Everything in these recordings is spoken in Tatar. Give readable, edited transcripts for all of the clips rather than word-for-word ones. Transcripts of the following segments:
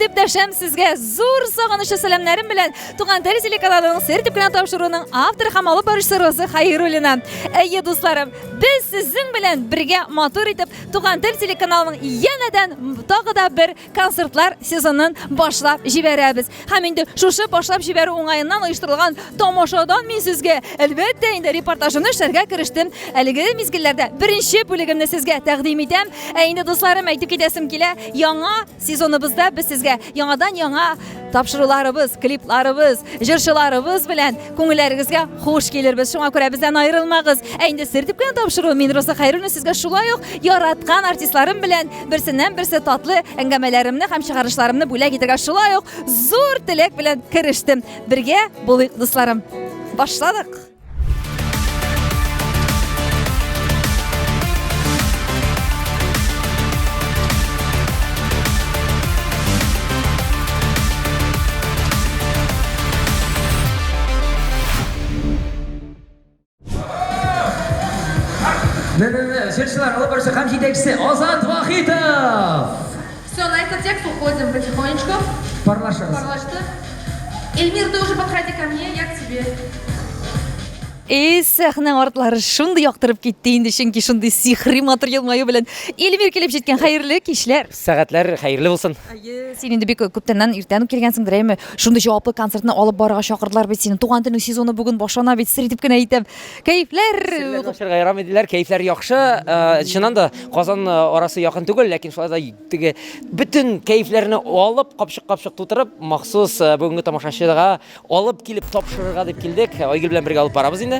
дип дәшәм сезгә. Зур сагынычлы сәламнәрем белән Туган тел телеканалының Сер дип кенә тапшыруының авторы һәм алып баручысы Роза Хайруллина. Әйе, дусларым, без сезнең белән бергә матур итеп Туган тел телеканалының янәдән тагы да бер концертлар сезонын башлап җибәрәбез. Һәм инде шушы башлап җибәрү уңаеннан оештырылган тамашадан мин сезгә, әлбәттә, инде репортажымны эшләргә керештем. Әлеге мизгелләрдә беренче бүлегемне сезгә тәкъдим итәм. Ә инде, дусларым, әйтеп китәсем килә, яңа сезоныбызда без сезгә яңадан-яңа тапшыруларыбыз, клипларыбыз, җырчыларыбыз белән күңелләрегезгә хуш килербез. Шуңа күрә бездән аерылмагыз. Ә инде сер дип кенә тапшыру, мин Роза Хәйруллина сезгә шулай ук яраткан артистларым белән берсеннән-берсе татлы әңгәмәләремне һәм чыгарышларымны бүләк итәргә шулай ук зур теләк белән керештем. Бергә булыйк, дусларым. Башладык! Җырчылар алып баручы һәм җитәкчесе Азат Вахитов! Все, на этот текст уходим потихонечку. Парлашыгыз. Парлашты. Эльмир, ты уже подходи ко мне, я к тебе. И сәхнә артлары шундый яктырып китте инде, чөнки шундый сихри матур елмаю белән Эльмир килеп җиткән. Хәерле кичләр. Сәгатьләр хәерле булсын. Әйе, син инде бик күптәннән иртән үк килгәнсеңдер, әйеме? Шундый җаваплы концертны алып барырга чакырдылар бит сине. Туган телнең сезоны бүген башлана бит, сер итеп кенә әйтәм. Кәефләр! Серләрне ачарга ярамый диләр, кәефләр яхшы. Э, чыннан да Казан э, арасы якын түгел, ләкин шулай да теге бөтен кәефләрне алып, капчык-капчык тутырып, махсус э, бүгенге тамашачыга алып килеп тапшырырга дип килдек. Айгөл белән бергә алып барабыз инде.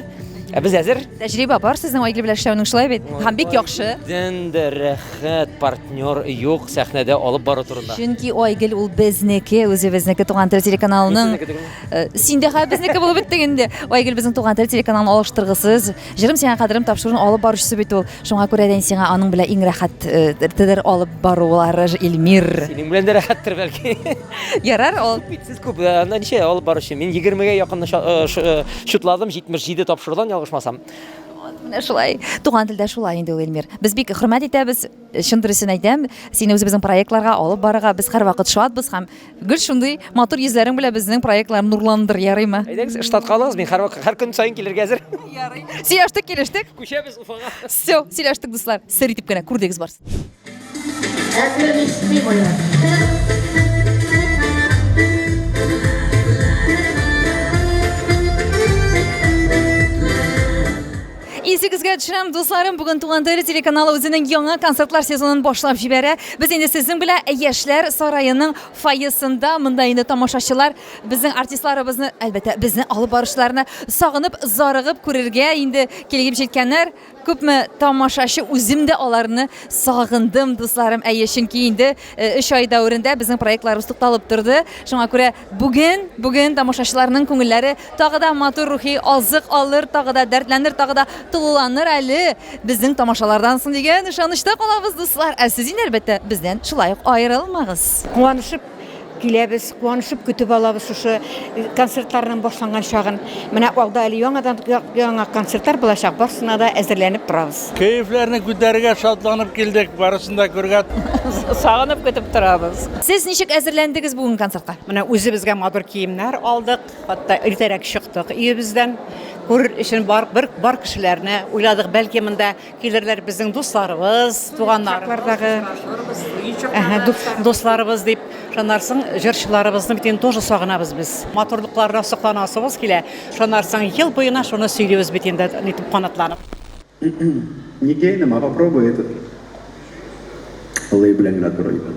Ә без әзер. Тәҗрибә бар сезнең Айгөл белән эшләүнең шулай бит? Һәм бик яхшы. Дән дә рәхәт партнер юк сәхнәдә алып бару турында. Чөнки Айгөл ул безнеке, үзебезнеке Туган тел телеканалының. Э, син дә хәзер безнеке булып беттең инде. Айгөл безнең Туган тел телеканалын алыштыргысыз. Җырым сиңа кадерем тапшыруын алып баручысы бит ул. Шуңа күрә дә сиңа аның белән иң рәхәт э, алып барулары Эльмир. Синең белән дә рәхәттер бәлки. Ярар, ул. Бит сез күп, э, анда ничә алып баручы? Мин 20-гә якын шутладым, 77 тапшырудан ялгышмасам. Менә шулай. Туган телдә шулай инде ул, Эльмир. Без бик хөрмәт итәбез, чын дөресен әйтәм, сине үзебезнең проектларга алып барырга без һәрвакыт шатбыз һәм Гел шундый матур йөзләрең белән безнең проектларны нурландыр, ярыймы? Әйдәгез, штатка алыгыз, мин һәр, һәр көн саен килергә әзер. Ярый. Сөйләштек, килештек. Күчәбез Уфага. Все, сөйләштек, дуслар. Сер итеп кенә күрдегез барсын. Исегезгә төшерәм, дусларым, бүген Туган тел телеканалы үзенең яңа концертлар сезонын башлап җибәрә. Без инде сезнең белән Яшьләр сараеның фойесында, монда инде тамашачылар безнең артистларыбызны, әлбәттә, безне алып баручыларны сагынып, зарыгып күрергә инде килеп җиткәннәр. Күпме тамашачы, үзем дә аларны сагындым, дусларым. Әйе, чөнки инде э, өч ай дәверендә безнең проектларыбыз тукталып торды. Шуңа күрә бүген, бүген тамашачыларның күңелләре тагы да матур рухи азык алыр, тагы да дәртләнер, тагы да тулыланыр әле безнең тамашалардан соң дигән ышанычта калабыз, дуслар. Ә сез инде, әлбәттә, бездән шулай ук аерылмагыз. Куанышып киләбез, куанышып көтеп алабыз шушы концертларның башланган чагын. Менә алда әле яңадан яңа концертлар булачак, барысына да әзерләнеп торабыз. Кәефләрне күтәрергә шатланып килдек, барысын да күргә. Сагынып көтеп торабыз. Сез ничек әзерләндегез бүген концертка? Менә үзебезгә матур киемнәр алдык, хәтта иртәрәк чыктык өебездән. Күрер өчен бар, бер, бар кешеләрне уйладык, бәлки монда Килерләр безнең дусларыбыз, туганнарыбыз, дусларыбыз дип, шуннан җырчыларыбызны бит инде тоже сагынабыз без. Матурлыкларына сокланасыбыз килә. Шуннан соң ел буена шуны сөйлибез бит инде, нитеп канатланып. Не гейном, а попробуй этот. Лей белән генә тор инде.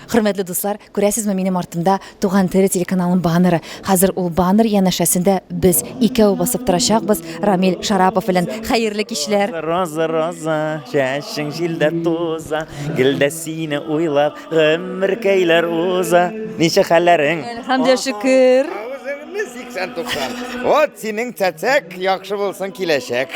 Хөрмәтле дуслар, күрәсезме минем артымда Туган тел телеканалының баннеры. Хәзер ул баннер янәшәсендә без икәү басып торачакбыз Рамил Шарапов белән. Хәерле кичләр. Роза, роза, чәчең җилдә туза, гел дә сине уйлап, гомеркәйләр уза. Ничек хәлләрең? Әлхәмдә шөкер. Авызыңны сик. 80, 90. Вот синең цәцәк, яхшы булсын киләчәк.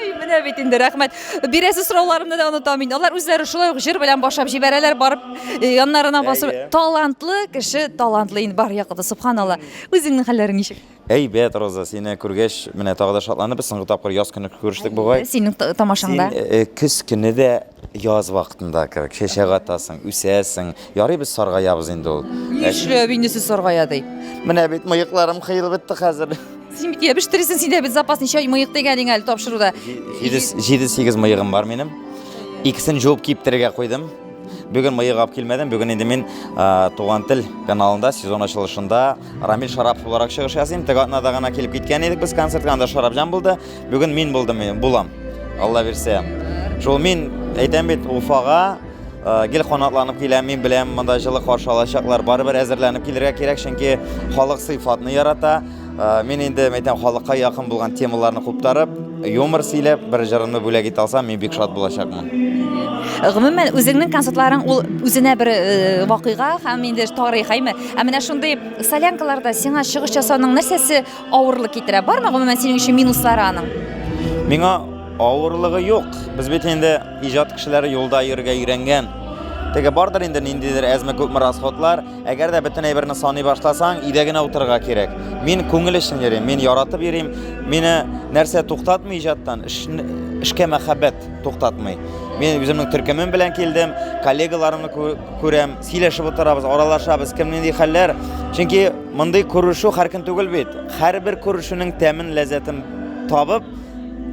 Әй, менә бит инде, рәхмәт. Бирәсе сорауларымны да онытам инде. Алар үзләре шулай ук җыр белән башлап җибәрәләр, барып э, яннарына басып. Талантлы кеше, талантлы инде бар якы да, субханалла. Үзеңнең хәлләрең ничек? Әйбәт, Роза, сине күргәч, менә тагы да шатланып, без соңгы тапкыр яз көне күрештек бугай. Синең тамашаңда. Син э, көз көне дә яз вакытында кебек чәчәк атасың, үсәсең. Ярый без саргаябыз инде ул. Нишләп инде сез саргая ди? Менә бит мыекларым кыелып бетте хәзер. Син бит ябештересең, синдә бит запас ничә мыек дигәнең әле тапшыруда. 7-8 мыегым бар минем. Икесен жуып киптерергә куйдым. Бүген мыек алып килмәдем. Бүген инде мин Туган тел каналында сезон ачылышында Рамил Шарапов буларак чыгыш ясыйм. Теге атнада гына килеп киткән идек без концертка, анда Шарапҗан булды. Бүген мин булдым, булам. Алла бирсә. Шул мин әйтәм бит, Уфага гел канатланып киләм, мин беләм, монда җылы каршы алачаклар. Барыбер әзерләнеп килергә кирәк, чөнки халык сыйфатны ярата. Мин инде, әйтәм, халыкка якын булган темаларны куптарып, юмор сөйләп, бер җырымны бүләк итә алсам, мин бик шат булачакмын. Гомумән, үзеңнең концертларың ул үзенә бер э, вакыйга һәм инде тарих, әйме? Ә менә шундый солянкаларда сиңа чыгыш ясауның нәрсәсе авырлык китерә? Бармы гомумән синең өчен минуслары аның? Миңа авырлыгы юк. Без бит инде иҗат кешеләре юлда йөрергә өйрәнгән. Теге бардыр инде ниндидер әзме-күпме расходлар. Әгәр дә бөтен әйберне саный башласаң, өйдә генә утырырга кирәк. Мин күңел өчен йөрим, мин яратып йөрим. Мине нәрсә туктатмый иҗаттан? Эшкә мәхәббәт туктатмый. Мин үземнең төркемем белән килдем, коллегаларымны күрәм, сөйләшеп утырабыз, аралашабыз, кем нинди хәлләр. Чөнки мондый күрешү һәр көн түгел бит. Һәрбер күрешүнең тәмен, ләззәтен табып,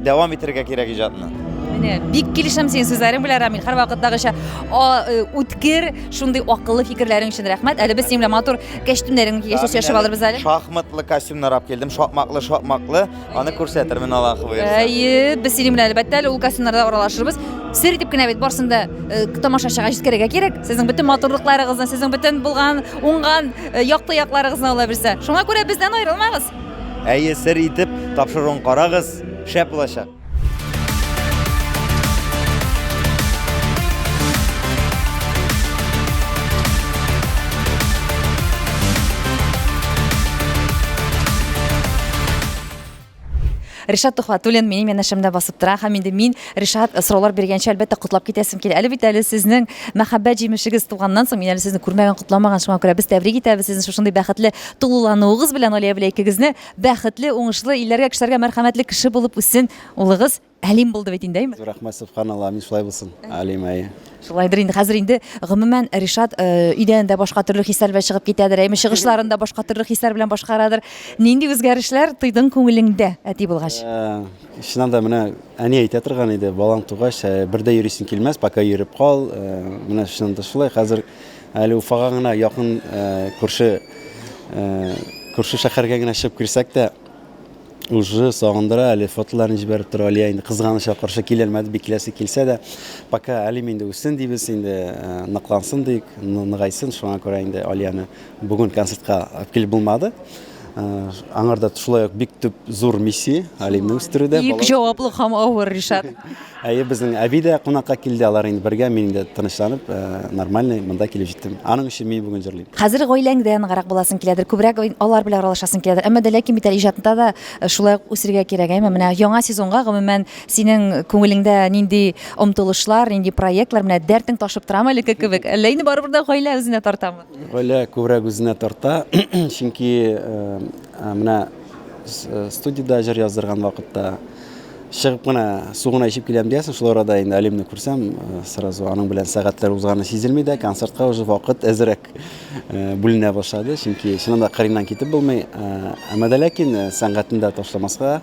дәвам итәргә кирәк иҗатны. Менә бик килешәм синең сүзләрең белән, Рамил. Һәрвакыттагыча э, үткер, шундый акыллы фикерләрең өчен рәхмәт. Әле без синең белән матур кәчтүмнәрең кигәч сөйләшеп алырбыз әле. Шахматлы костюмнар алып килдем, шакмаклы, шакмаклы. Аны күрсәтермен Аллаһ боерса. Әйе, без синең белән әлбәттә әле ул костюмнарда аралашырбыз. Сер итеп кенә бит барсын да э, тамашачыга җиткерергә кирәк. Сезнең бөтен матурлыкларыгызны, сезнең бөтен булган, уңган, э, якты якларыгызны ала бирсә. Шуңа күрә бездән аерылмагыз. Әйе, сер итеп тапшыруын карагыз, шәп булачак. Ришат Тухватуллин минем янәшәмдә басып тора һәм инде мин Ришат э, сораулар биргәнче әлбәттә котлап китәсем килә. Әле бит әле сезнең мәхәббәт җимешегез туганнан соң мин әле сезне күрмәгән, котламаган, шуңа күрә без тәбрик итәбез сезне шушындый бәхетле тулылануыгыз белән, Алия белән икегезне бәхетле, уңышлы, илләргә, кешеләргә мәрхәмәтле кеше булып үссен улыгыз. Әлим булды бит инде, әйме? Зур рәхмәт, субханалла, амин, шулай булсын. Әлим, әйе. Шулайдыр инде. Хәзер инде гомумән Ришат э, өйдән дә башка төрле хисләр белән чыгып китәдер, әйме? Чыгышларын да башка төрле хисләр белән башкарадыр. Нинди үзгәрешләр тойдың күңелеңдә әти булгач? Э, чыннан да менә әни әйтә торган иде, балаң тугач, э, бер дә йөрисең килмәс, пока йөреп кал. Менә чыннан да шулай. Хәзер әле Уфага гына якын күрше күрше шәһәргә генә чыгып керсәк тә, уже сагындыра әле фотоларын җибәреп тора Алия инде кызганычка каршы киләлмәде бик киләсе килсә дә пока Алим инде үссен дибез инде э, ныклансын диек ныгайсын шуңа күрә инде Алияне бүген концертка алып килеп булмады э, аңарда шулай ук бик төп зур миссия Алимне үстерүдә бик җаваплы һәм авыр Ришат Әйе, безнең әби дә кунакка килде, алар инде бергә, мин инде тынычланып, э, нормальный монда килеп җиттем. Аның өчен мин бүген җырлыйм. Хәзер гаиләңдә ныграк буласың киләдер, күбрәк алар белән аралашасың киләдер. Әмма дә ләкин бит әле иҗатында да э, шулай ук үсергә кирәк, әйме? Менә яңа сезонга гомумән синең күңелеңдә нинди омтылышлар, нинди проектлар, менә дәртең ташып торамы элекке кебек? Әллә инде барыбер дә гаилә үзенә тартамы? Гаилә күбрәк үзенә тарта, чөнки э, менә студиядә җыр яздырган вакытта Чыгып кына, су гына эчеп киләм диясең, шул арада инде Алимны күрсәм, э, сразу аның белән сәгатьләр узганы сизелми дә, концертка уже вакыт әзрәк э, бүленә башлады, чөнки чыннан да кырыйннан китеп булмый. Э, әмма дә ләкин сәнгатьне дә ташламаска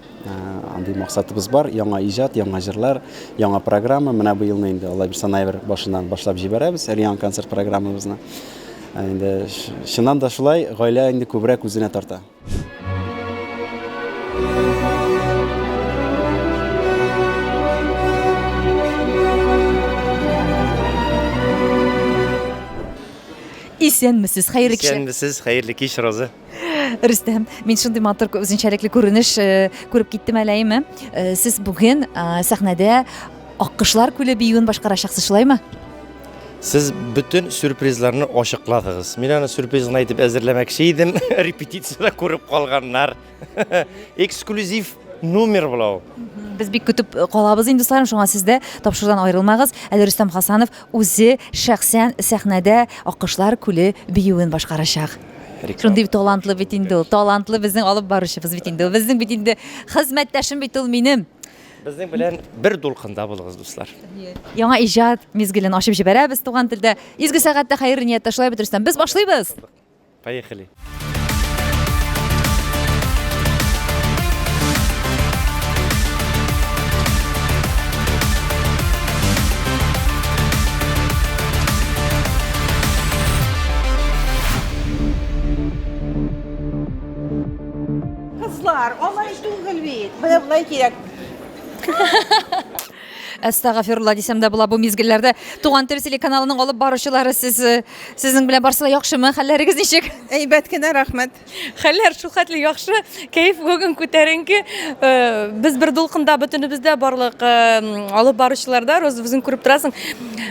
андый максатыбыз бар. Яңа иҗат, яңа җырлар, яңа программа. Менә быелны инде Алла бирсә ноябрь башыннан башлап җибәрәбез өр яңа концерт программабызны. Инде чыннан да шулай, гаилә инде күбрәк үзенә тарта. Исәнмесез, хәерле кич. Исәнмесез, хәерле кич, Роза. Рөстәм, мин шундый матур үзенчәлекле күренеш э, күреп киттем әле, әйеме? Э, сез бүген э, сәхнәдә Аккошлар күле биюен башкарачаксыз, шулаймы? Сез бөтен сюрпризларны ачыкладыгыз. Мин аны сюрприз гына итеп әзерләмәкче идем. Репетициядә күреп калганнар. Эксклюзив номер була ул. Без бик көтеп э, калабыз инде, дусларым, шуңа сез дә тапшырудан аерылмагыз. Әле Рөстәм Хасанов үзе шәхсән сәхнәдә Аккошлар күле биюен башкарачак. Шундый талантлы бит инде ул. Талантлы безнең алып баручыбыз бит инде ул. Безнең бит инде хезмәттәшем бит ул минем. Безнең белән бер дулкында булыгыз, дуслар. Яңа иҗат мизгелен ачып җибәрәбез туган телдә. Изге сәгатьтә хәер нияттә шулай бит, Рөстәм. Без башлыйбыз. Поехали. Кызлар, алай түгел бит. Менә болай кирәк. Әстәгафирулла дисәм дә була бу мизгелләрдә. Туган тел телеканалының алып баручылары сез, э, сезнең белән барысы да яхшымы? Хәлләрегез ничек? Әйбәт кенә, рәхмәт. Хәлләр шулхәтле яхшы, кәеф бүген күтәренке. Э, без бер дулкында бөтенебез дә барлык э, алып баручылар да, Роза, үзең күреп торасың.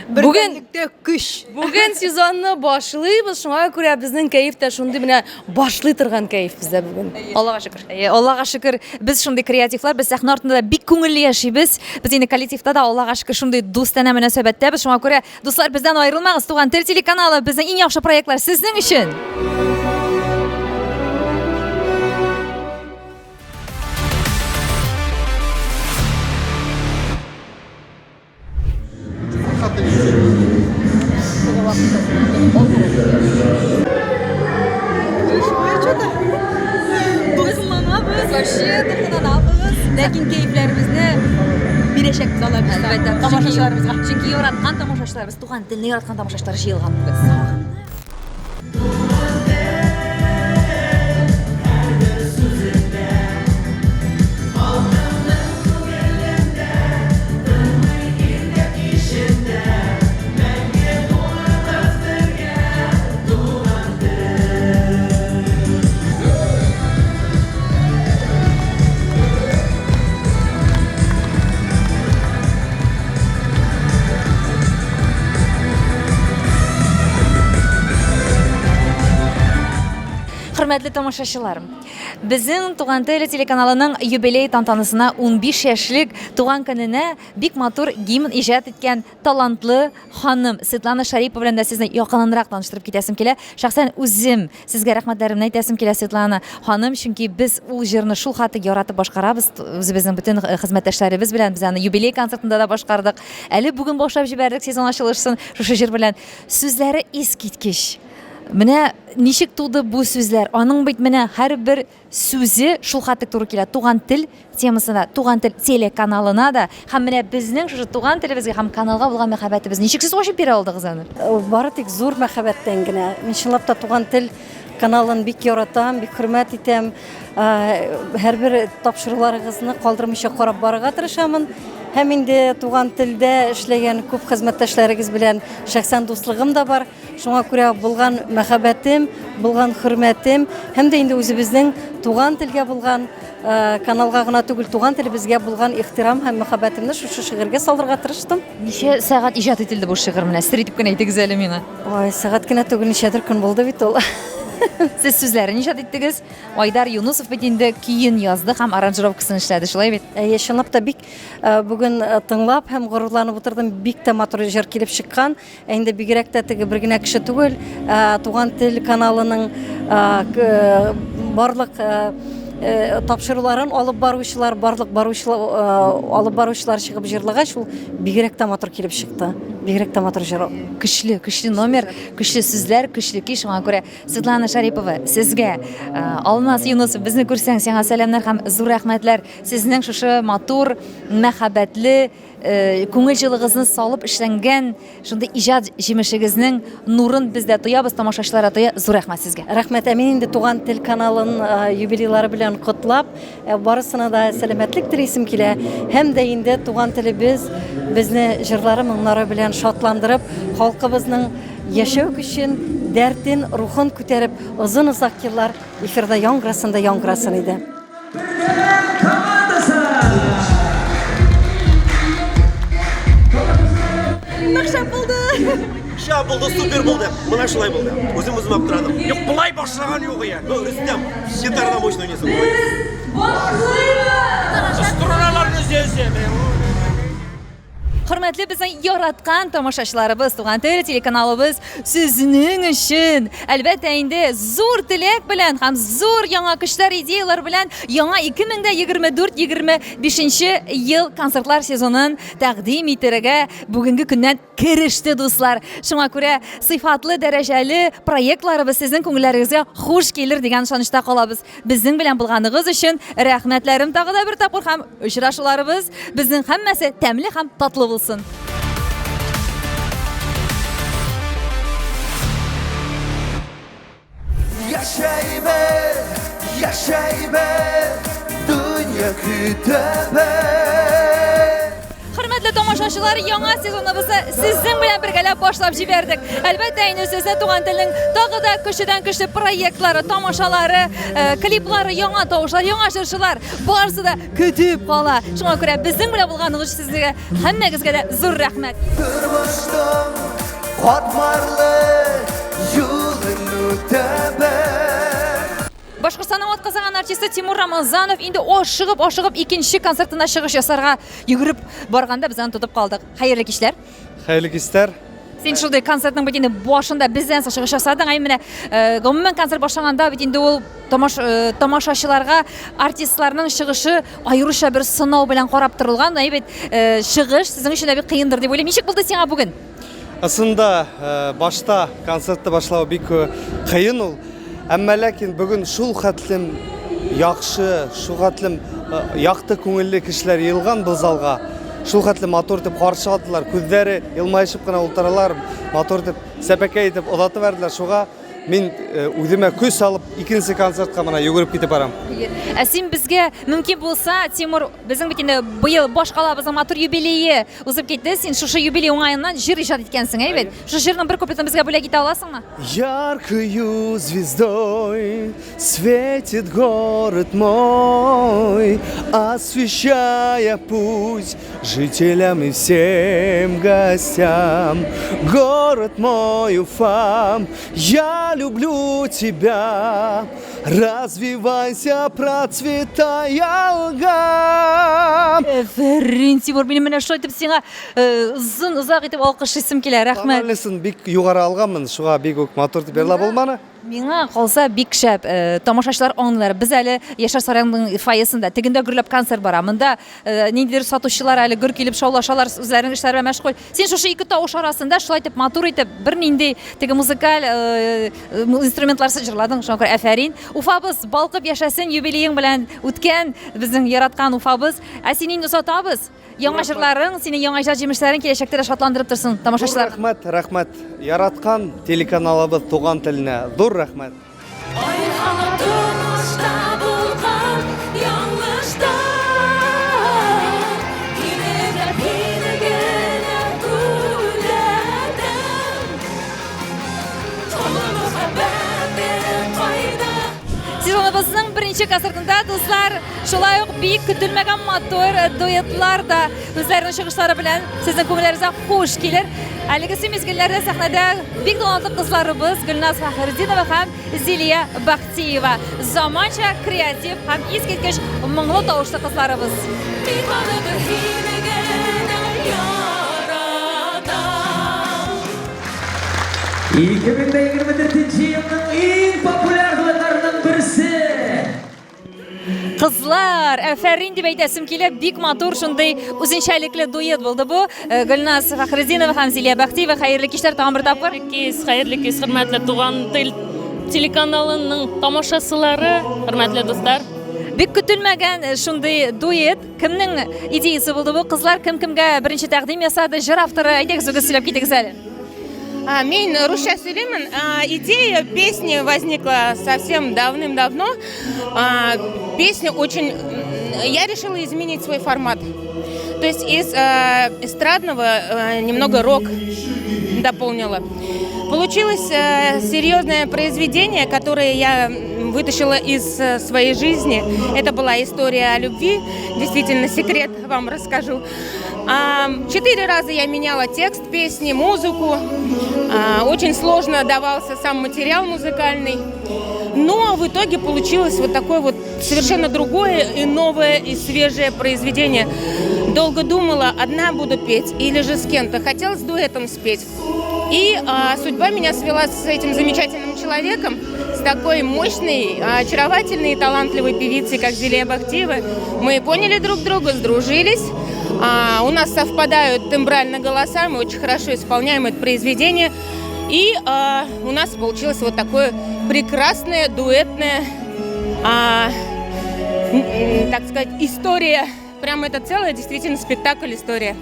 Бүген көч. Бүген сезонны башлыйбыз, шуңа күрә безнең кәеф тә шундый менә Башлый торган кәеф бездә бүген. Аллага шөкер. Әйе, Аллага шөкер, без шундый креативлар, без сәхнә артында да бик күңелле яшибез. Без инде коллективта да Аллага шөкер шундый дустанә мөнәсәбәттәбез. Шуңа күрә, дуслар, бездән аерылмагыз. Туган тел телеканалы безнең иң яхшы проектлар сезнең өчен. Дулкынланабыз, вообще дулкынланабыз. Ләкин кәефләребезне бирәчәкбез алла бирсә. Әлбәттә, тамашачыларыбызга. Чөнки яраткан тамашачыларыбыз, туган телне яраткан тамашачылар җыелган бүген. Хөрмәтле тамашачылар, безнең Туган тел телеканалының юбилей тантанасына 15 яшьлек туган көненә бик матур гимн иҗат иткән талантлы ханым Светлана Шарипова белән дә сезне якыннанрак таныштырып китәсем килә. Шәхсән үзем сезгә рәхмәтләремне әйтәсем килә, Светлана ханым, чөнки без ул җырны шул хәтле яратып башкарабыз, үзебезнең бөтен хезмәттәшләребез белән без аны юбилей концертында да башкардык. Әле бүген башлап җибәрдек сезон ачылышын шушы җыр белән. Сүзләре искиткеч. Менә ничек туды бу сүзләр? Аның бит менә һәрбер сүзе шул хәтлек туры килә туган тел темасына, туган тел телеканалына да һәм менә безнең шушы туган телебезгә һәм каналга булган мәхәббәтебез. Ничек сез ачып бирә алдыгыз аны? Э, бары тик зур мәхәббәттән генә. Мин чынлап та туган тел каналын бик яратам, бик хөрмәт итәм. Э, һәрбер тапшыруларыгызны калдырмыйча карап барырга тырышамын. Һәм инде туган телдә эшләгән күп хезмәттәшләрегез белән шәхсән дуслыгым да бар. Шуңа күрә булган мәхәббәтем, булган хөрмәтем һәм дә инде үзебезнең туган телгә булган э, каналга гына түгел, туган телебезгә булган ихтирам һәм мәхәббәтемне шушы шигырьгә салырга тырыштым. Ничә сәгать иҗат ителде бу шигырь менә? Сер итеп кенә әйтегез әле миңа. Ой, сәгать кенә түгел, ничәдер көн булды бит ул. Сез сүзләрен иҗат иттегез. Айдар Юнусов бит инде көен язды һәм аранжировкасын эшләде, шулай бит? Әйе, чынлап та бик э, бүген э, тыңлап һәм горурланып утырдым. Бик тә матур җыр килеп чыккан. Ә инде бигрәк тә теге бер генә кеше түгел, ә, Туган тел каналының ә, к- барлык ә, э, тапшыруларын алып баручылар, барлык баручылар, э, алып баручылар чыгып җырлагач, ул бигрәк тә матур килеп чыкты. Бигрәк тә матур җыр. Көчле, көчле номер, көчле сүзләр, көчле көй. Шуңа күрә Светлана Шарипова, сезгә, э, Алмаз Юнусов, безне күрсәң, сиңа сәламнәр һәм зур рәхмәтләр. Сезнең шушы матур, мәхәббәтле Э, күңел җылыгызны салып эшләнгән шундый иҗат җимешегезнең нурын без дә тоябыз, тамашачылар да тоя. Зур рәхмәт сезгә. Рәхмәт. Ә мин инде Туган тел каналын э, юбилейлары белән котлап, э, барысына да сәламәтлек телисем килә. Һәм дә инде туган телебез безне җырлары, моңнары белән шатландырып, халкыбызның яшәү көчен, дәртен, рухын күтәреп, озын-озак еллар эфирда яңгырасын да яңгырасын иде. Нык шәп булды! Шәп булды, супер булды. Менә шулай булды. Үзем үзем аптырадым. Юк, болай башлаган юк ия. Ну, Рөстәм, гитарада мощно уйныйсың. Башлыйбыз! Струналарны өзәсе. Хөрмәтле безнең яраткан тамашачыларыбыз, Туган тел телеканалыбыз сезнең өчен, әлбәттә инде, зур теләк белән һәм зур яңа көчләр, идеяләр белән яңа 2024-25 ел концертлар сезонын тәкъдим итәргә бүгенге көннән кереште, дуслар. Шуңа күрә сыйфатлы, дәрәҗәле проектларыбыз сезнең күңелләрегезгә хуш килер дигән ышанычта калабыз. Безнең белән булганыгыз өчен рәхмәтләрем тагы да бер тапкыр һәм очрашуларыбыз безнең һәммәсе тәмле һәм татлы булсын. Яшәйбез, яшәйбез, дөнья көтәбез. Хөрмәтле тамашачылар, яңа сезоныбызны сезнең белән бергәләп башлап җибәрдек. Әлбәттә, инде сезне туган телнең тагы да көчледән көчле проектлары, тамашалары, э, клиплары, яңа тавышлар, яңа җырчылар барысы да көтеп кала. Шуңа күрә безнең белән булганыгыз өчен сезгә һәммәгезгә дә зур рәхмәт. Тормышның катмарлы юлын үтәбез. Башкортстанның атказанган артисты Тимур Рамазанов инде ашыгып, ашыгып икенче концертына чыгыш ясарга йөгереп барганда без аны тотып калдык. Хәерле кичләр. Хәерле кичләр. Син шундый концертның бит инде башында бездән соң чыгыш ясадың. Әй менә э, гомумән концерт башланганда бит инде ул тамаш, э, тамашачыларга артистларның чыгышы аеруча бер сынау белән карап торылган. Әй бит э, чыгыш сезнең өчен дә бик кыендыр дип уйлыйм. Ничек булды сиңа бүген? Ысында э, башта концертты башлау бик э, кыен ул. Әмма ләкин бүген шул хәтлем яхшы, шул хәтлем э, якты күңелле кешеләр йыелган был залга. Шул хәтле матур итеп каршы алдылар. Күзләре елмаешып кына утыралар, матур итеп сәпәкәй итеп озатып бәрделәр. Шуга мин үземә көч салып икенче концертка менә йөгереп китеп барам. Ә син безгә мөмкин булса, Тимур, безнең бит инде быел башкалабызның матур юбилее узып китте. Син шушы юбилей уңаеннан җыр иҗат иткәнсең, әйбәт. Шушы җырның бер куплетын безгә бүләк итә аласыңмы? Яркою звездой светит город мой, освещая путь жителям и всем гостям. Город мой, Уфа, я люблю тебя. Развивайся, процветай, Алга! Әфәрин, Тимур, минем менә шулай итеп сиңа э, озын озак итеп алкышлыйсым килә, рәхмәт. Тональнысын бик югары алганмын, шуңа бик үк матур дип җырлап булмады. Миңа калса бик шәп, э, тамашачылар аңлар. Без әле Яшьләр сараеның фойесында, тегендә гөрләп концерт бара. Монда э, ниндидер сатучылар әле гөр килеп шаулашалар, үзләренең эшләре белән мәшгуль. Син шушы ике тавыш арасында шулай итеп матур итеп бернинди теге музыкаль э, инструментларсыз җырладың. Шуңа күрә афәрин. Уфабыз балкып яшәсен, юбилеең белән үткән безнең яраткан Уфабыз. Ә сине инде озатабыз. Яңа җырларың, синең яңа иҗат җимешләрең киләчәктә дә шатландырып торсын тамашачылар. Рәхмәт, рәхмәт. Яраткан телеканалыбыз Туган теленә зур рәхмәт. Тормышта булган ялгыштар Килегәп һине генә күрәдем Тулы мәхәббәтең кайда? Сезоныбызның беренче концертында, дуслар, шулай ук бик көтелмәгән матур дуэтлар да үзләренең чыгышлары белән сезнең күңелләрегезгә хуш килер. Әлеге мизгелләрдә сәхнәдә бик талантлы кызларыбыз Гөлназ Фәхретдинова һәм Зилия Бахтиева. Заманча, креатив һәм искиткеч моңлы тавышлы кызларыбыз. Тик аны бер һине генә яратам. 2024 елның иң популяр дуэтларының берсе. Кызлар, әфәрин дип әйтәсем килә, бик матур шундый үзенчәлекле дуэт булды бу. Э, Гөлназ Фәхретдинова һәм Зилия Бәхтиева, хәерле кичләр тагын бер тапкыр. Кич, хәерле кич, хөрмәтле Туган тел телеканалының тамашачылары, хөрмәтле дуслар. Бик көтелмәгән э, шундый дуэт. Кемнең идеясы булды бу? Кызлар кем кемгә беренче тәкъдим ясады? Җыр авторы, әйдәгез, үзегез сөйләп китегез әле. А, Мин русча сөйлимен. А, Идея песни возникла совсем давным-давно. А, Песня очень... Я решила изменить свой формат. То есть из э, эстрадного э, немного рок дополнила. Получилось э, серьезное произведение, которое я вытащила из э, своей жизни. Это была история о любви. Действительно, секрет вам расскажу. Четыре раза я меняла текст песни, музыку. Очень сложно давался сам материал музыкальный. Но в итоге получилось вот такое вот совершенно другое и новое и свежее произведение. Долго думала, одна буду петь или же с кем-то. Хотелось дуэтом спеть. И а, судьба меня свела с этим замечательным человеком, с такой мощной, очаровательной и талантливой певицей, как Зелия Бахтиева. Мы поняли друг друга, сдружились. А, у нас совпадают тембрально голоса, мы очень хорошо исполняем это произведение. И а, у нас получилось вот такое прекрасное дуэтное, а, так сказать, история. Прям это целая действительно спектакль история.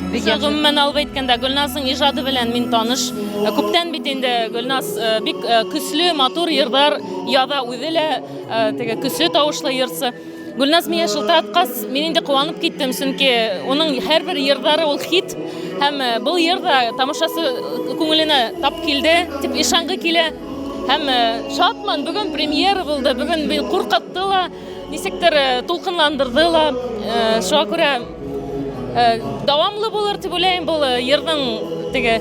Гомумән алып әйткәндә, Гөлназның иҗаты белән мин таныш. Э, күптән бит инде Гөлназ э, бик э, көчле, матур йырлар яза, үзе лә теге көчле тавышлы йырчы. Гөлназ миңа шылтыраткач, мин инде куанып киттем, чөнки уның һәрбер йырлары ул хит. Һәм был йыр да тамашасы күңеленә тап килде дип ышангы килә. Һәм шатмын, бүген премьера булды, бүген мин куркытты ла, ничектер тулкынландырды ла. Шуңа күрә дәвамлы булыр дип уйлыйм бу йырның теге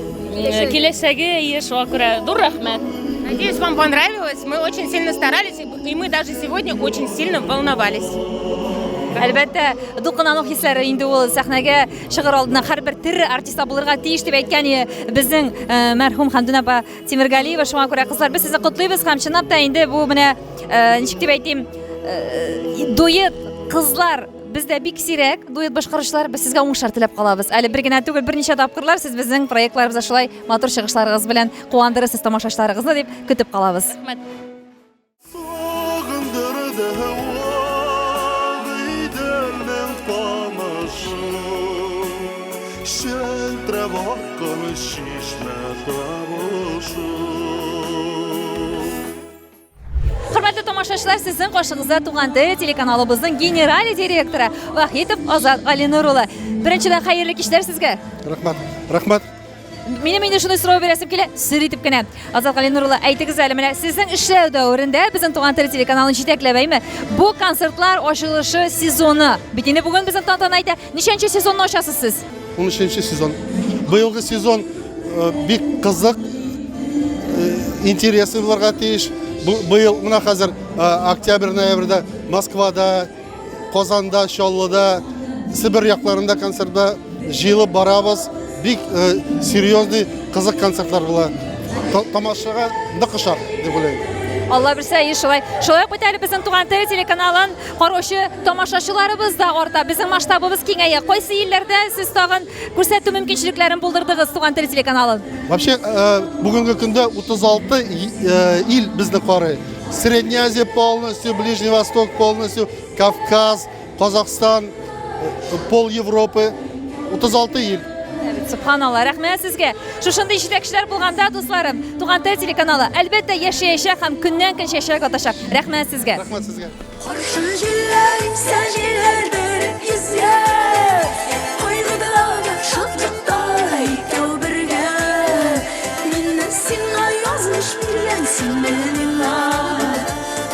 киләчәге, әйе, шуңа күрә зур рәхмәт. Надеюсь, вам понравилось. Мы очень сильно старались, и мы даже сегодня очень сильно волновались. Әлбәттә, дулкынлану хисләре инде ул сәхнәгә чыгыр алдыннан һәрбер тере артистта булырга тиеш дип әйткән безнең мәрхүм Хәмдүнә апа Тимергалиева. Шуңа күрә, кызлар, без сезне котлыйбыз һәм чынлап та инде бу менә ничек дип әйтим, дуэт кызлар бездә бик сирәк дуэт башкаручылар. Без сезгә уңышлар теләп калабыз. Әле бер генә түгел, берничә тапкырлар сез безнең проектларыбызда шулай матур чыгышларыгыз белән куандырырсыз тамашачыларыгызны дип көтеп калабыз. Рәхмәт. Сагындырды Агыйделнең тамышы, Челтерәп аккан чишмә тавышы. Хөрмәтле тамашачылар, сезнең каршыгызда Туган тел телеканалыбызның генераль директоры Вахитов Азат Галинур улы. Беренчедән хәерле кичләр сезгә. Рәхмәт. Рәхмәт. Минем инде шундый сорау бирәсем килә, сер итеп кенә. Азат Галинур улы, әйтегез әле, менә сезнең эшләү дәверендә безнең Туган тел телеканалын җитәкләп, әйме? Бу концертлар ачылышы сезоны. Бит инде бүген безнең тантана әйтә. Ничәнче сезонны ачасыз сез? 13 сезон. Быелгы сезон э, бик кызык, э, интересный булырга тиеш. Быел менә хәзер э, октябрь, ноябрьдә Москвада, Казанда, Чаллыда, Себер якларында концертта җыелып барабыз. Бик серьезный, кызык концертлар була. Тамашага нык ошар дип уйлыйм. Алла бирсә, и шулай. Шулай ук бит әле безнең Туган тел телеканалын караучы тамашачыларыбыз да арта, безнең масштабыбыз киңәя. Кайсы илләрдә сез тагын күрсәтү мөмкинчелекләрен булдырдыгыз Туган тел телеканалын? Вообще, э, бүгенге көндә 36 э, ил безне карый. Средняя Азия полностью, Ближний Восток полностью, Кавказ, Казахстан, э, пол Европы, 36 ил. Субханалла, рәхмәт сезгә. Шушындый җитәкчеләр булганда, дусларым, Туган тел телеканалы әлбәттә яшәячәк һәм көннән-көн чәчәк атачак. Рәхмәт сезгә. Рәхмәт сезгә. Каршы җилләр имсә җилләр бәреп йөзгә Кайгыда да, шатлыкта да икәү бергә Мине сиңа язмыш биргән, син миңа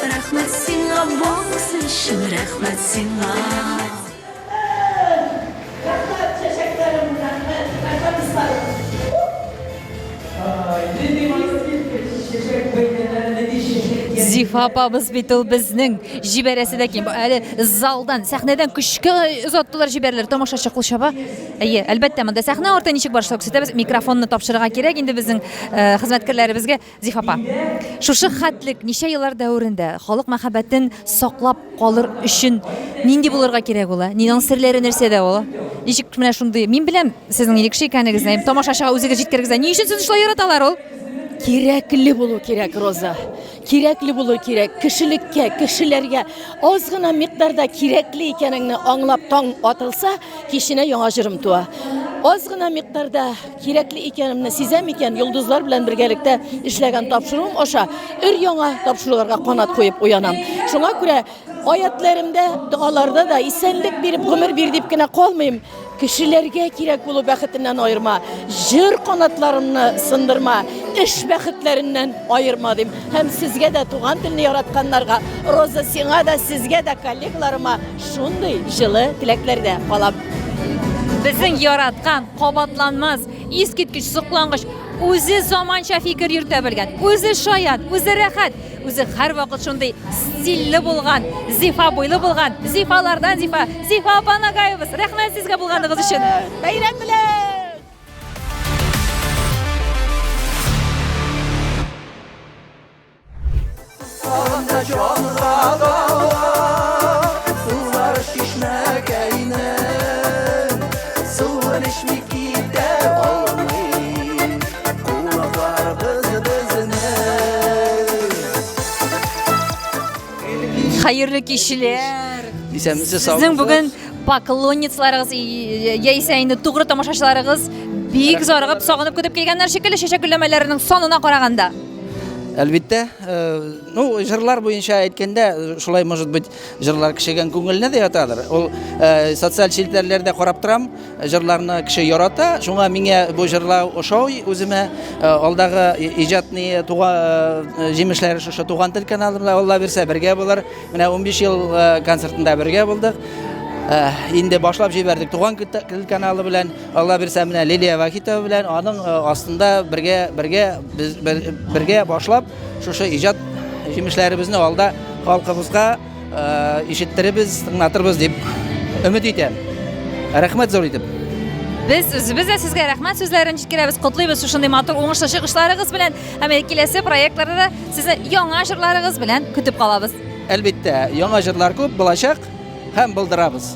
Рәхмәт сиңа барысы өчен, рәхмәт сиңа. Рәхмәт, чәчәкләрем, рәхмәт, рәхмәт, дусларым. Зифа апабыз бит ул безнең җибәрәсе дә ким. Әле залдан, сәхнәдән көчкә озаттылар, җибәрделәр. Тамашачы кул чаба. Әйе, әлбәттә, монда сәхнә арты ничек барышлап күрсәтәбез. Микрофонны тапшырырга кирәк инде безнең э, хезмәткәрләребезгә. Зифа апа, шушы хәтлек ничә еллар дәверендә халык мәхәббәтен саклап калыр өчен нинди булырга кирәк ул? Нинең серләре нәрсәдә ул? Ничек менә шундый, мин беләм сезнең нинди кеше икәнегезне, тамашачыга үзегез җиткерегез. Ни өчен сезне шулай яраталар ул? Кирәкле булу кирәк, Роза. Кирәкле булу кирәк. Кешелеккә, кешеләргә аз гына микъдарда кирәкле икәнеңне аңлап таң атылса, киченә яңа җырым туа. Аз гына микъдарда кирәкле икәнемне сизәм икән, йолдызлар белән бергәлектә эшләгән тапшыруым аша өр-яңа тапшыруларга канат куеп уянам. Шуңа күрә аятләремдә, догаларда да исәнлек биреп, гомер бир дип кенә калмыйм. Кешеләргә кирәк булу бәхетеннән аерма, җыр канатларымны сындырма, эш бәхетләреннән аерма дим. Һәм сезгә дә туган телне яратканнарга, Роза, сиңа да, сезгә дә, коллегаларыма шундый җылы теләкләрдә калам. Безнең яраткан, кабатланмас, искиткеч, соклангыч, үзе заманча фикер йөртә белгән, үзе шаян, үзе рәхәт, үзе һәрвакыт шундый стильле булган, зифа буйлы булган, зифалардан зифа, Зифа апа Нагаевабыз, рәхмәт сезгә булганыгыз өчен. Бәйрәм белән! Сулар чишмәкәйнең Суын эчми китә алмый Кунакларыбыз безнең. Хәерле кичләр. Исәнмесез, Сезнең саумысыз. бүген поклонницаларыгыз яисә инде тугры тамашачыларыгыз бик зарыгып, сагынып көтеп килгәннәр шикелле чәчәк гөлләмәләренең санына караганда. Әлбиттә, ну, җырлар буенча әйткәндә, шулай, может быть, җырлар кешегә күңеленә дә ятадыр. Ул социаль челтәрләрдә карап торам, җырларны кеше ярата, шуңа миңа бу җырлар ошый үземә. Алдагы иҗатны туга җимешләре шушы Туган тел каналында, Алла бирсә, бергә булыр. Менә 15 ел концертында бергә булдык. Инде башлап җибәрдек Туган тел каналы белән. Алла бирсә, менә Лилия Вахитова белән аның астында бергә бергә без бергә башлап шушы иҗат җимешләребезне алда халкыбызга ишеттеребез, тыңлатырбыз дип өмет итәм. Рәхмәт зур итеп. Без үзебез дә сезгә рәхмәт сүзләрен җиткерәбез, котлыйбыз шушындый матур уңышлы чыгышларыгыз белән һәм киләсе проектларда да сезне яңа җырларыгыз белән көтеп калабыз. Әлбәттә, яңа җырлар күп булачак һәм булдырабыз.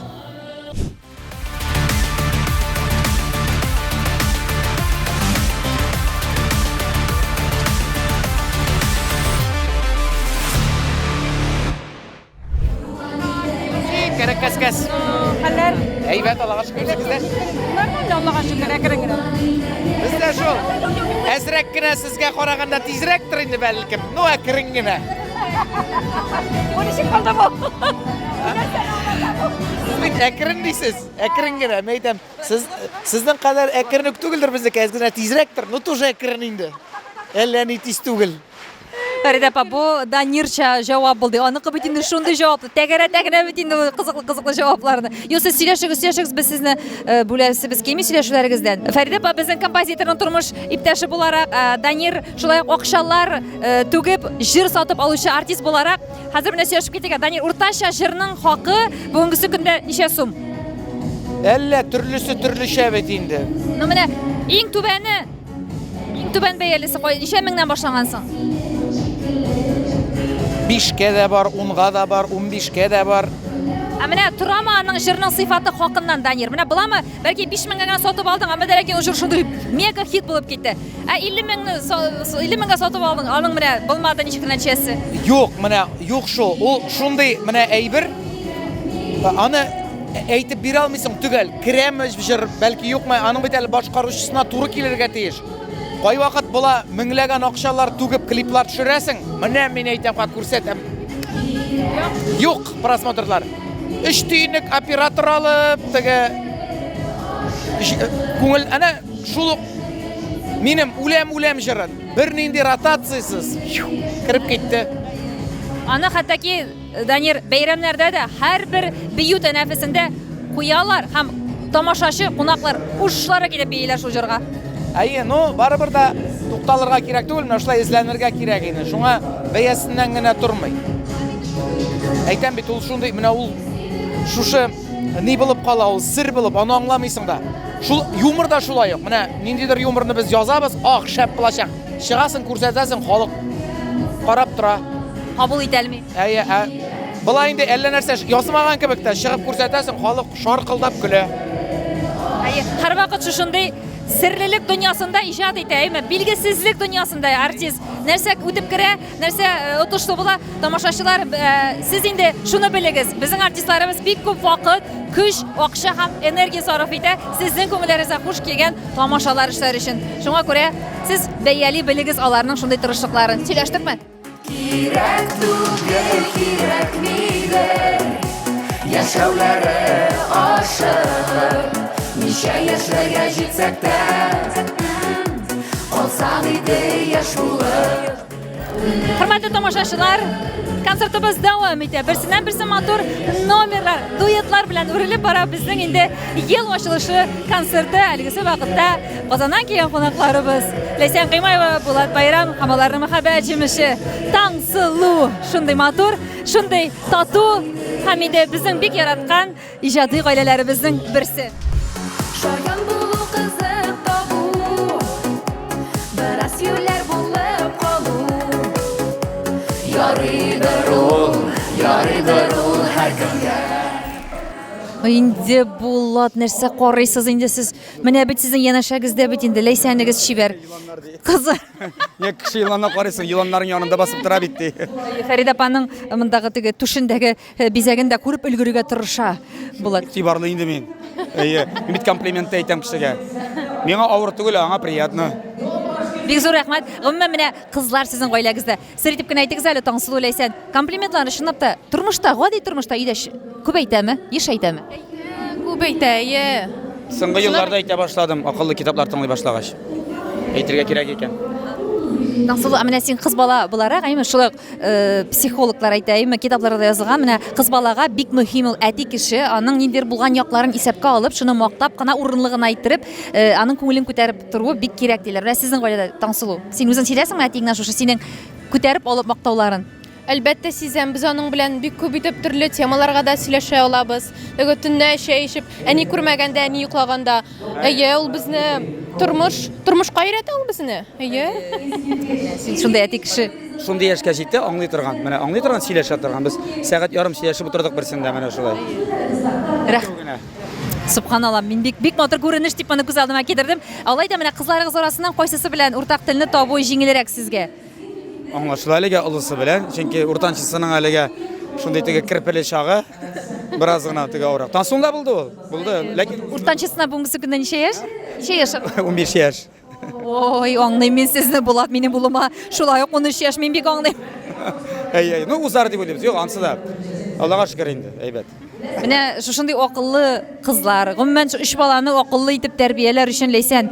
Кәрәк кәс-кәс. Хәлләр? Әйбәт, Аллага шөкер, үзегездә? Нормально, Аллага шөкер, әкрен генә. Бездә шул. Әзрәк кенә сезгә караганда тизрәктер инде бәлкем. Ну, әкрен генә. Бу ничек булды бу? Сез бит әкрен дисез, әкрен генә. Мин әйтәм, сез сезнең кадәр әкрен үк түгелдер безнеке, әз генә тизрәктер, но тоже әкрен инде. Әллә ни тиз түгел. Фәридә апа, бу Данирча җавап булды. Аныкы бит инде шундый җаваплы. Тәгәрәтә генә бит инде ул кызыклы кызыклы җавапларны. Юк, сез сөйләшегез, сөйләшегез, без сезне э, бүләсебез килми сөйләшүләрегездән. Фәридә апа безнең композиторның тормыш иптәше буларак, э, Данир шулай ук акчалар э, түгеп җыр сатып алучы артист буларак, хәзер менә сөйләшеп китик. Данир, уртача җырның хакы бүгенгесе көндә ничә сум? Әллә төрлесе төрлечә бит инде. Ну менә иң түбәне, иң түбән бәялесе кай ничә меңнән башланган соң? Бишкә дә бар, унга да бар, унбишкә дә бар. Ә менә торамы аның җырның сыйфаты хакыннан, Данир? Менә буламы? Бәлки 5000 гә генә сатып алдың, әмма дә ләкин ул җыр шундый мега хит булып китте. Ә 50 меңне 50 меңгә сатып алдың, аның менә булмады ничек нәтиҗәсе? Юк, менә юк шул. Ул шундый менә әйбер. Аны әйтеп бирә алмыйсың төгәл. Керәме җыр, бәлки юкмы, аның бит әле башкаручысына туры килергә тиеш. Кайвакыт була меңләгән акчалар түгеп клиплар төшерәсең. Менә мин әйтәм, ка күрсәтәм. Юк просмотрлар. Өч тиенлек оператор алып, теге күңел әнә шул ук минем үләм үләм җырын бернинди ротациясез кереп китте. Аны хәтта ки Данир бәйрәмнәрдә дә һәрбер бию тәнәфесендә куялар һәм тамашачы кунаклар ушлары килеп бииләр шул җырга. Әйе, ну барыбер да тукталырга кирәк түгел, менә шулай эзләнергә кирәк инде. Шуңа бәясеннән генә тормый. Әйтәм бит, ул шундый, менә ул шушы ни булып кала, ул сер булып, аны аңламыйсың да. Шул юмор да шулай ук. Менә ниндидер юморны без язабыз, ах, шәп булачак. Чыгасың, күрсәтәсең, халык карап тора. Кабул итә алмый. Әйе, ә болай инде әллә нәрсә язмаган кебек тә чыгып күрсәтәсең, халык шаркылдап көлә. Әйе, һәрвакыт шушындый серлелек дөньясында иҗат итә, әйме? Билгесезлек дөньясында артист. Нәрсә үтеп керә, нәрсә э, отышлы була, тамашачылар, э, сез инде шуны белегез, безнең артистларыбыз бик күп вакыт, көч, акча һәм энергия сарыф итә сезнең күңелләрегезгә хуш килгән тамашалар эшләр өчен. Шуңа күрә сез бәяли белегез аларның шундый тырышлыкларын. Сөйләштекме? Кирәк түгел, кирәкмидер Яшәүләре ашыгып Ничә яшьләргә җитсәк тә Калсак иде яшь булып. Хөрмәтле тамашачылар, концертыбыз дәвам итә. Берсеннән берсе матур номерлар, дуэтлар белән үрелеп бара безнең инде ел ачылышы концерты. Әлегесе вакытта Казаннан килгән кунакларыбыз Ләйсән Кыймаева, Булат Байрам һәм аларның мәхәббәт җимеше Таңсылу. Шундый матур, шундый тату һәм инде безнең бик яраткан Иҗади гаиләләребезнең берсе. Шаян булу кызык табу, Бераз юләр булып калу. Ярыйдыр ул, ярыйдыр ул һәркемгә. Инде Булат, нәрсә карыйсыз инде сез? Менә бит сезнең янәшәгездә бит инде Ләйсәнегез чибәр. Кызы. Нигә кеше еланына карыйсың? Еланнарың янында басып тора бит ди. Фәридә апаның мондагы теге түшендәге Э, бизәген дә күреп өлгерергә тырыша Булат. Игътибарлы инде мин. Әйе, мин бит комплимент тә әйтәм кешегә. Миңа авыр түгел, аңа приятно. Бик зур рәхмәт. Гомумән менә кызлар сезнең гаиләгездә. Сер итеп кенә әйтегез әле, Таңсылу Ләйсән, комплиментларны чынлап та тормышта, гади тормышта өйдә күп әйтәме, еш әйтәме? Күп әйтә, әйе. Соңгы елларда әйтә башладым, акыллы китаплар тыңлый башлагач. Әйтергә кирәк икән. Таңсылу, ә менә син кыз бала буларак, әйме, шулай ук э, психологлар әйтә, әйме, китапларда да язылган, менә кыз балага бик мөһим ул әти кеше, аның ниндидер булган якларын исәпкә алып, шуны мактап кына, урынлы гына әйттереп, э, аның күңелен күтәреп торуы бик кирәк диләр. Менә сезнең гаиләдә, Таңсылу, син үзең сизәсеңме әтиеңнән шушы синең күтәреп алып мактауларын? Әлбәттә сизәм, без аның белән бик күп итеп төрле темаларга да сөйләшә алабыз. Теге төнлә чәй эчеп, әни күрмәгәндә, әни йоклаганда. Әйе, ул безне тормыш, тормышка өйрәтә ул безне. Әйе. Син шундый әти кеше. Шундый яшькә җитте, аңлый торган. Менә аңлый торган, сөйләшә торган. Без сәгать ярым сөйләшеп утырдык берсендә менә шулай. Рәхмәт. Субханалла, мин бик бик матур күренеш дип моны күз алдыма китердем. Алай да менә кызларыгыз арасыннан кайсысы белән уртак телне табу җиңелрәк сезгә? Аңлашыла әлегә олысы белән, чөнки уртанчысының әлегә шундый теге керпеле чагы, бераз гына теге авырак. Тансуңда булды ул, булды. Ләкин Уртанчысына бүгенге көндә ничә яшь? Ничә яшь? 15 яшь. Ой, аңлыйм мин сезне, Булат, минем улыма шулай ук 13 яшь, мин бик аңлыйм. Әй, әй, ну узар дип уйлыйбыз. Юк, ансы да. Аллага шөкер инде, әйбәт. Менә шушындый акыллы кызлар, гомумән, өч баланы акыллы итеп тәрбияләр өчен, Ләйсән,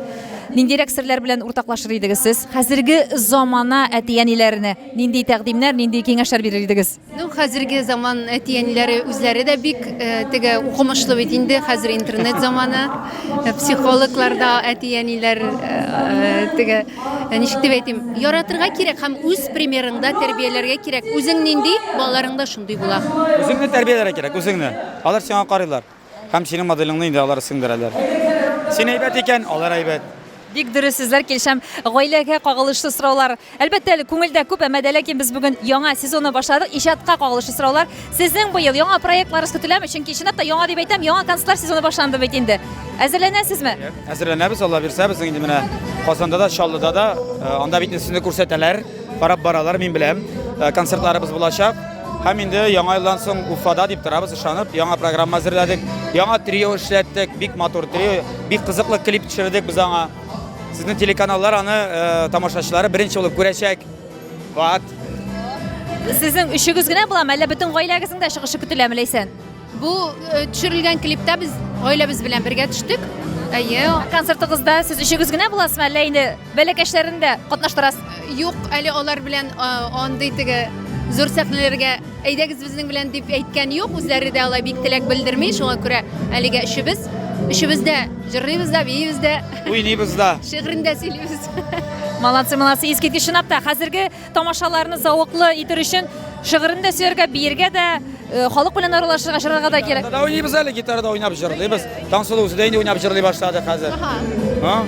ниндирәк серләр белән уртаклашыр идегез сез? Хәзерге замана әти-әниләренә нинди тәкъдимнәр, нинди киңәшләр бирер идегез? Ну, хәзерге заман әти-әниләре үзләре дә бик э, теге укымышлы бит инде, хәзер интернет заманы. Э, психологлар да әти-әниләр э, теге Э, ничек дип әйтим, яратырга кирәк һәм үз примерыңда тәрбияләргә кирәк. Үзең нинди, балаларың да шундый була. Үзеңне тәрбияләргә кирәк, үзеңне. Алар сиңа карыйлар. Һәм синең моделеңне инде алар сеңдерәләр. Син әйбәт икән, алар әйбәт. Бик дөрес сүзләр, килешәм. Гаиләгә кагылышлы сораулар, әлбәттә, әле күңелдә күп, әмма дә ләкин без бүген яңа сезонны башладык. Иҗатка кагылышлы сораулар. Сезнең быел яңа проектларыгыз көтеләме? Чөнки чынлап та яңа дип әйтәм, яңа концертлар сезоны башланды бит инде. Әзерләнәсезме? Әзерләнәбез, Алла бирсә, безнең инде менә Казанда да, Чаллыда да, э, анда бит сезне күрсәтәләр, карап баралар, мин беләм. Э, концертларыбыз булачак. Һәм инде яңа елдан соң Уфада дип торабыз, ышанып, яңа программа әзерләдек, яңа трио эшләттек, бик матур трио, бик кызыклы клип төшердек без аңа. Сезнең телеканаллар аны э, тамашачылары беренче булып күрәчәк. Ват. Сезнең өчегез генә буламы, әллә бөтен гаиләгезнең дә чыгышы көтеләме, Ләйсән? Бу э, төшерелгән клипта без гаиләбез белән бергә төштек. Әйе. Концертыгызда сез өчегез генә буласызмы, әллә инде бәләкәчләрен дә катнаштырасыз? Юк, әле алар белән э, андый теге зур сәхнәләргә әйдәгез безнең белән дип әйткән юк, үзләре дә алай бик теләк белдерми, шуңа күрә әлегә өчебез, өчебез дә җырлыйбыз да, биибез дә. Уйныйбыз да. Шигырен дә сөйлибез. Молодцы, молодцы, искиткеч чынлап та хәзерге тамашаларны зәвыклы итер өчен шигырен дә сөйләргә, биергә дә, э, халык белән аралашырга, җырларга да кирәк. Гитарада уйныйбыз әле, гитарада уйнап җырлыйбыз. Таңсылу үзе дә инде уйнап җырлый башлады хәзер. Ага.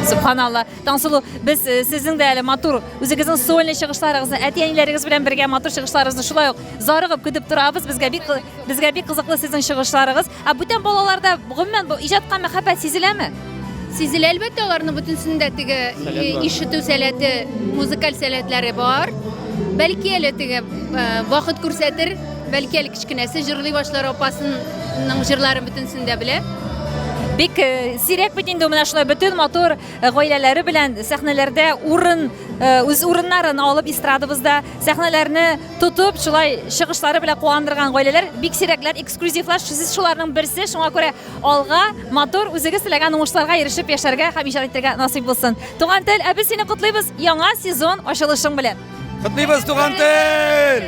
Субханалла. Таңсылу, без э, сезнең дә әле матур үзегезнең сольный чыгышларыгызны, әти-әниләрегез белән бергә матур чыгышларыгызны шулай ук зарыгып көтеп торабыз. Безгә бик безгә бик кызыклы сезнең чыгышларыгыз. Ә бүтән балаларда гомумән бу иҗатка мәхәббәт сизеләме? Сизелә, әлбәттә, аларның бөтенсендә теге ишетү сәләте, музыкаль сәләтләре бар. Бәлки әле теге э, вакыт күрсәтер, бәлки әле кечкенәсе җырлый башлар апасының җырларын бөтенсен дә белә. Бик э, сирәк бит инде менә шулай бөтен матур э, гаиләләре белән сәхнәләрдә урын, үз урыннарын алып эстрадабызда сәхнәләрне тотып, шулай чыгышлары белән куандырган гаиләләр бик сирәкләр, эксклюзивлар, сез шуларның берсе, шуңа күрә алга, матур, үзегез теләгән уңышларга ирешеп яшәргә һәм иҗат итәргә насыйп булсын. Туган тел, ә без сине котлыйбыз яңа сезон ачылышың белән. Котлыйбыз, Туган тел!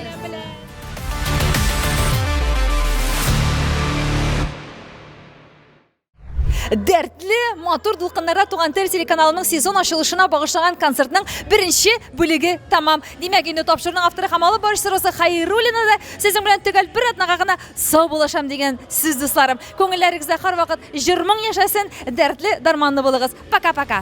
Дәртле, матур дулкыннарда Туган тел телеканалының сезон ачылышына багышланган концертның беренче бүлеге тәмам. Димәк, инде тапшыруның авторы һәм алып баручысы Роза Хәйруллина да сезнең белән төгәл бер атнага гына сау булашам дигән сүз, дусларым. Күңелләрегездә һәрвакыт җыр-моң яшәсен, дәртле, дарманлы булыгыз. Пока-пока.